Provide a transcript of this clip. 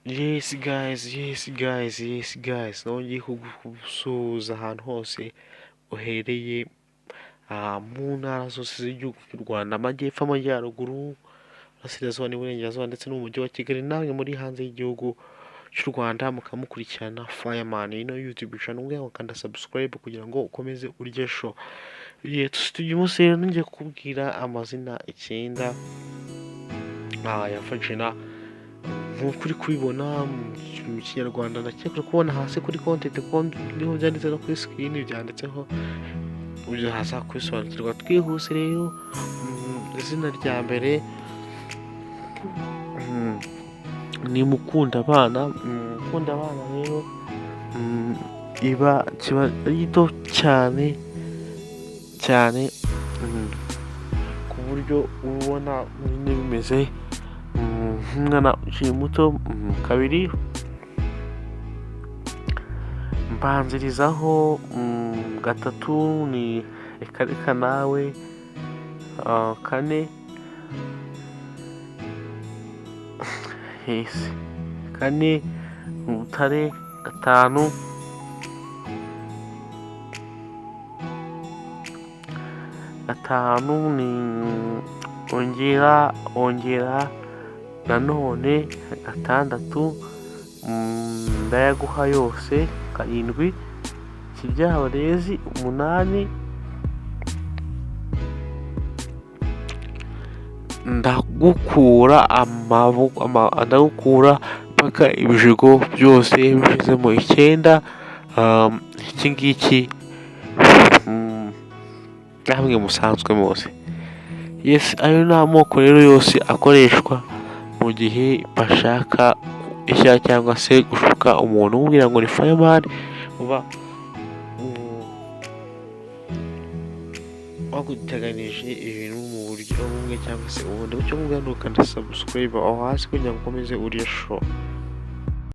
Yes guys, yes guys, yes guys, nongeye kugusuhuza ahantu hose uhereye mu ntara zose z'igihugu cy'u Rwanda, amajyepfo, amajyaruguru, iburasirazuba n'iburengerazuba ndetse no mu mujyi wa Kigali, namwe muri hanze y'igihugu cy'u Rwanda mukaba mukurikirana Fireman ino YouTube channel, ubwo ukanda subscribe kugira ngo ukomeze urye show. Uyu munsi rero ngiye kukubwira amazina 9 ya Fajina nk'uko uri kubibona mu Kinyarwanda, ndakeka uri kubona hasi kuri content ko niho byanditse, no kuri screen byanditseho, uraza kubisobanukirwa twihuse. Rero izina rya mbere ni Mukundabana. Mukundabana rero iba kiba ari gito cyane cyane, ku buryo uba ubona nyine bimeze nk'umwana ukiri muto. Kabiri mbanzirizaho, gatatu ni Reka Reka Nawe, kane, yes, kane Butare, gatanu ni Ongera Ongera Nanone, gatandatu Ndayaguha Yose, karindwi Kiryabarezi, umunani Ndagukura Amaboko, Ndagukura Paka Ibijigo Byose Bishizemo, 9 iki ngiki namwe musanzwe muzi. Yes, ayo ni amoko rero yose akoreshwa mu gihe bashaka ishya cyangwa se gushuka umuntu umubwira ngo ni Fireman, uba waguteganije ibintu mu buryo bumwe cyangwa se ubundi. Icyo nkubwira ni ukanda subscribe aho hasi kugira ngo ukomeze urye show.